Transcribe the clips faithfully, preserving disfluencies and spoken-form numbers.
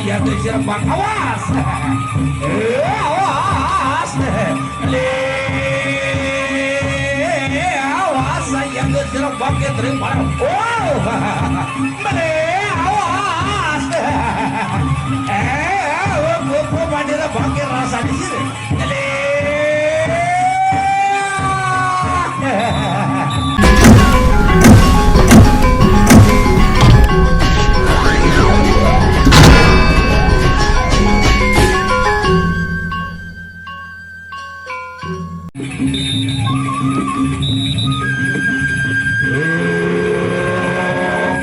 Yang geus sirep bang-, awas. Eh, awas. Le, awas, yang geus sirep bangkit ring mana? Oh. Mele, awas. Eh, awas, bangkit rasa di sini.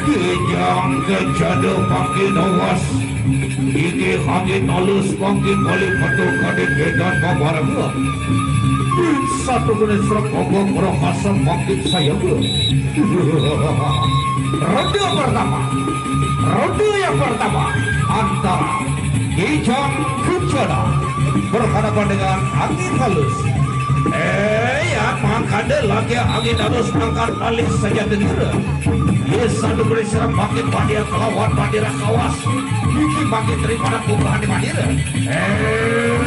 Kijang kejada makin awas. Iki angin alus makin balik betul kadek edan babareng. Satu menit serap kogok merokasa makin sayaga. Ronde pertama. Ronde yang pertama antara Kijang Kencana berhadapan dengan Angin Halus. Eh, ya, mangkada lagi Angin Halus angkat alis saja dengera. Ye satu beri serap bangkit bandir kelawan bandir kawas. Iki bangkit daripada bubuhan di bandir. Eh,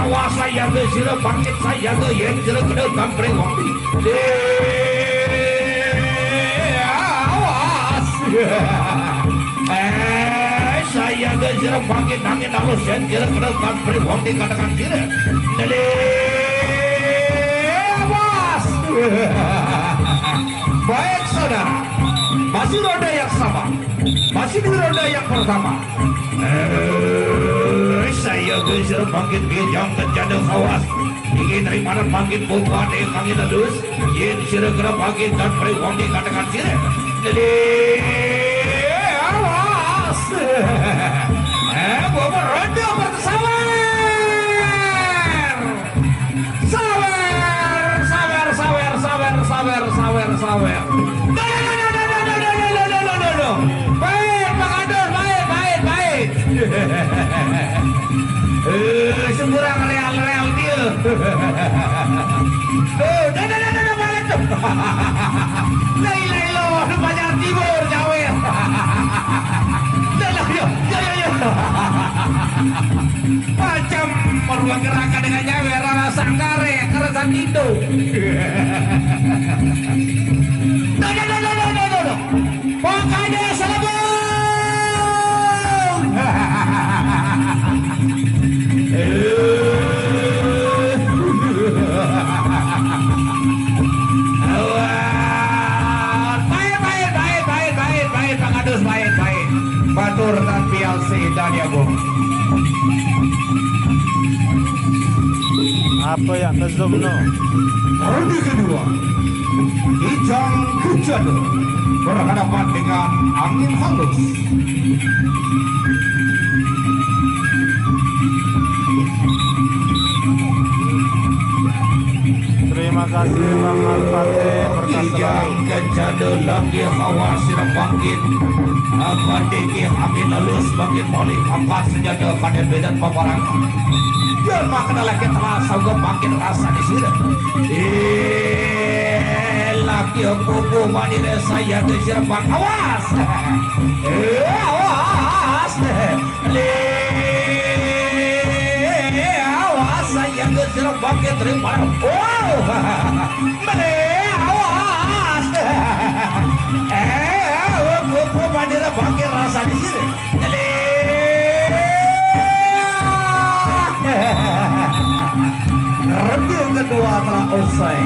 awas lah ya, sira bangkit saya ke yen sira kena tampring wong. Eh, awas. Eh, saya ke sira bangkit nangin alus yen sira kena tampring wong dikatakan sira. Dede, awas. Baik, saudara. Masih roda yang sama. Masih di roda yang pertama. Eh, saya geus bangkit bijang kejana kawas. Ingin dari mana bangkit bubuhan yang kami lulus. Yen sira kena bangkit dan beri wong dikatakan sira. Jadi, awas. Eh, bubu roda bersawer. Sawer, sawer, sawer, sawer, sawer, sawer, sawer. Duh, duh, duh, duh, duh, duh, duh, duh, duh, duh, duh, duh. Baik, Pak Kadus, baik, baik, baik. Eh, sembarang real-real dia. Duh, duh, duh, duh, duh, duh, balik tuh. La ilaha illallah, lu Banjar Timur, nyawer. Duh, duh, duh, duh, duh, duh. Macam perlu gerakan dengan nyawer, rasa sanggare, rasa tidur. Duh, duh, duh, duh, duh, duh, duh, duh. Pokoknya selebung. Awas. Baik, baik, baik, baik, baik, baik, Pak Kadus, baik, baik. Batur dan P L C dan ya, Bung. Apa ya ke zoom no? Ronde kedua, Kijang Kencana berhadapan dengan Angin Halus. Terima kasih Bang Al-Fatih berkas Kijang selalu. Kencana lagi hawa sira bangkit. Apa dikit angin halus bangkit balik angkat senjata pada bedan paparangan. Biar makan lagi terasa gua bangkit rasa di sini. Eh, laki bubu mani saya ke sirap awas. Eh, awas. Le, awas, saya ke sirap bangkit ring mana? Oh, mele, awas. Eh, awas, bubu mani bangkit rasa di sini. Ronde kedua telah usai.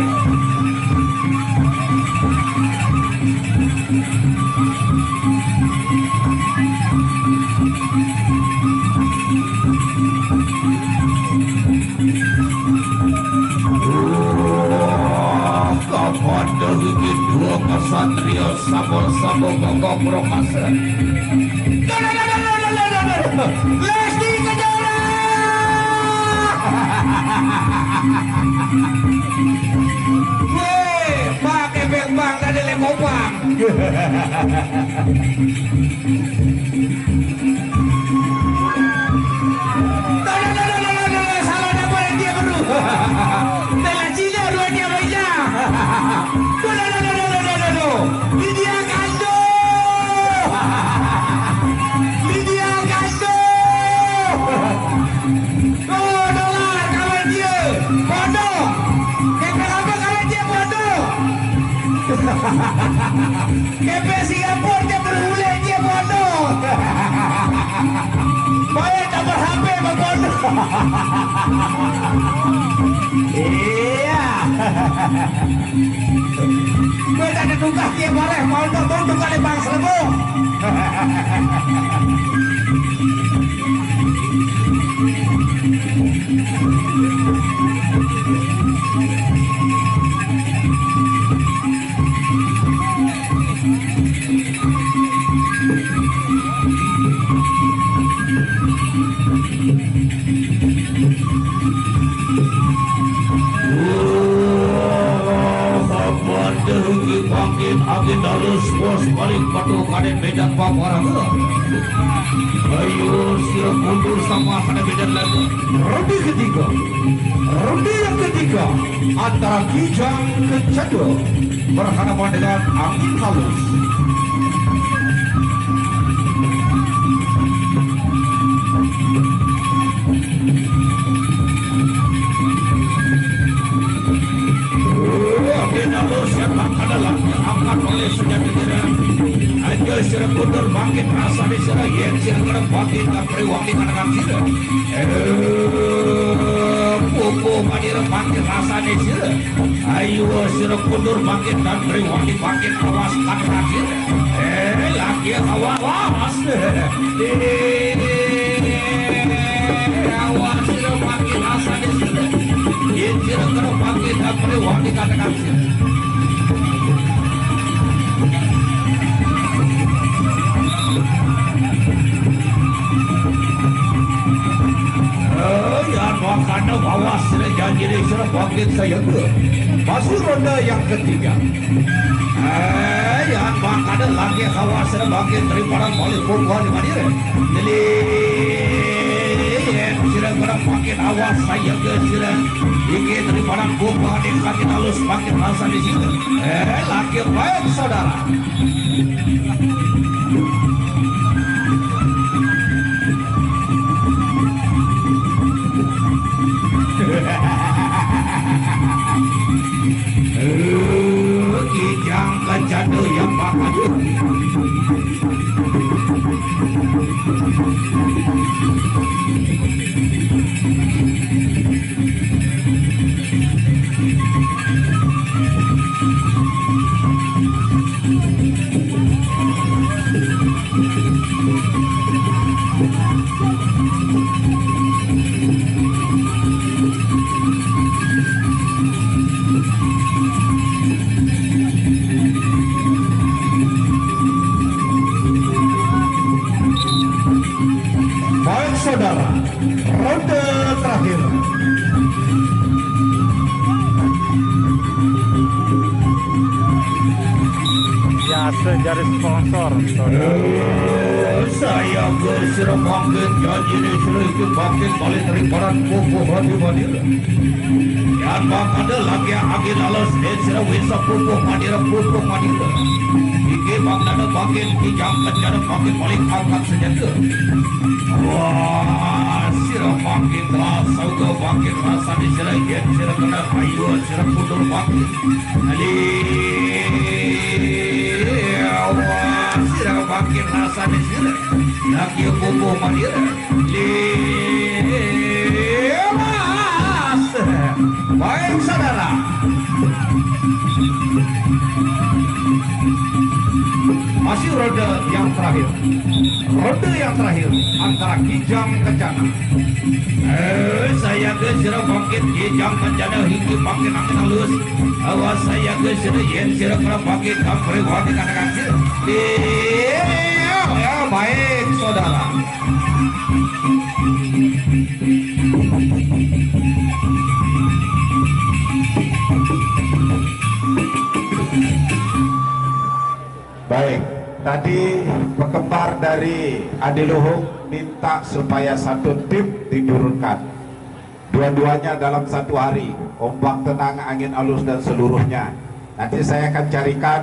Kapan dahulu dua kesatria Sabo-sabo gogok perkasa. Lesti Kejora. Weh, pakai beng bang tadi lekopang. Salah dapat dia baru. Dalam Cina dua dia baca. Lydia Kandung. Lydia Kepe Singapura dia berhule dia bondo. Baik tak berhape berbondo. Iya. Gue tak ada tukar dia boleh bondo tuh tukar di Bang Selebung. Bangkit angin halus, bos balik patuh kaden medan paparaga. Ayo, sira mundur sama kaden medan lagi. Ronde ketiga. Ronde yang ketiga antara Kijang Kencana berhadapan dengan angin halus. Angin halus yang tak ada lagi angkat oleh senjata kira. Aja sira mundur bangkit rasa di sira yen sira kena bangkit tak periwang di kanakan sira. Eh, pupu madira bangkit rasa di sira. Ayo sira mundur bangkit dan periwang di bangkit awas kanakan sira. Eh, lagi awas, awas. Eh, awas sira bangkit rasa di sira. Yen sira kena bangkit dan periwang di kanakan sira. Eh, yan makana bawas sira janji sira bangkit sayaga. Masih ronde yang ketiga. Eh, yan makana lagi hawas sira bangkit daripada balik bubuhan di madira. Jadi, sira kena bangkit awas sayaga sira. Iki daripada bubuhan di kaki halus bangkit rasa di sini. Eh, lagi baik saudara. Kijang Kencana yang bakal. Baik saudara, ronde terakhir. Biasa jadi sponsor, saudara. Saya gersira bangkit, janji ni sira ikut bangkit balik daripada pupuh hati madira. Yan bangkit lagi angin halus, dan sira wisa pupuh madira, pupuh madira. Iki bangkit bangkit, Kijang Kencana bangkit balik angkat senjata. Wah, sira bangkit rasa, uga bangkit rasa di sira, yen sira kena ayu, sira mundur bangkit. Ali, wah, sira bangkit rasa di sira. Lagi pupuh madira. Limas. Baik, saudara. Masih ronde yang terakhir. Ronde yang terakhir antara Kijang Kencana. Eh, saya gersira bangkit, Kijang Kencana hinggi bangkit angin halus. Awas saya gersira, yen sira kena bangkit, kampre wati katakan sira. Iya, ya, baik, saudara. Baik, tadi pekembar dari Adiluhung minta supaya satu tim diturunkan. Dua-duanya dalam satu hari, ombak tenang, angin halus dan seluruhnya. Nanti saya akan carikan.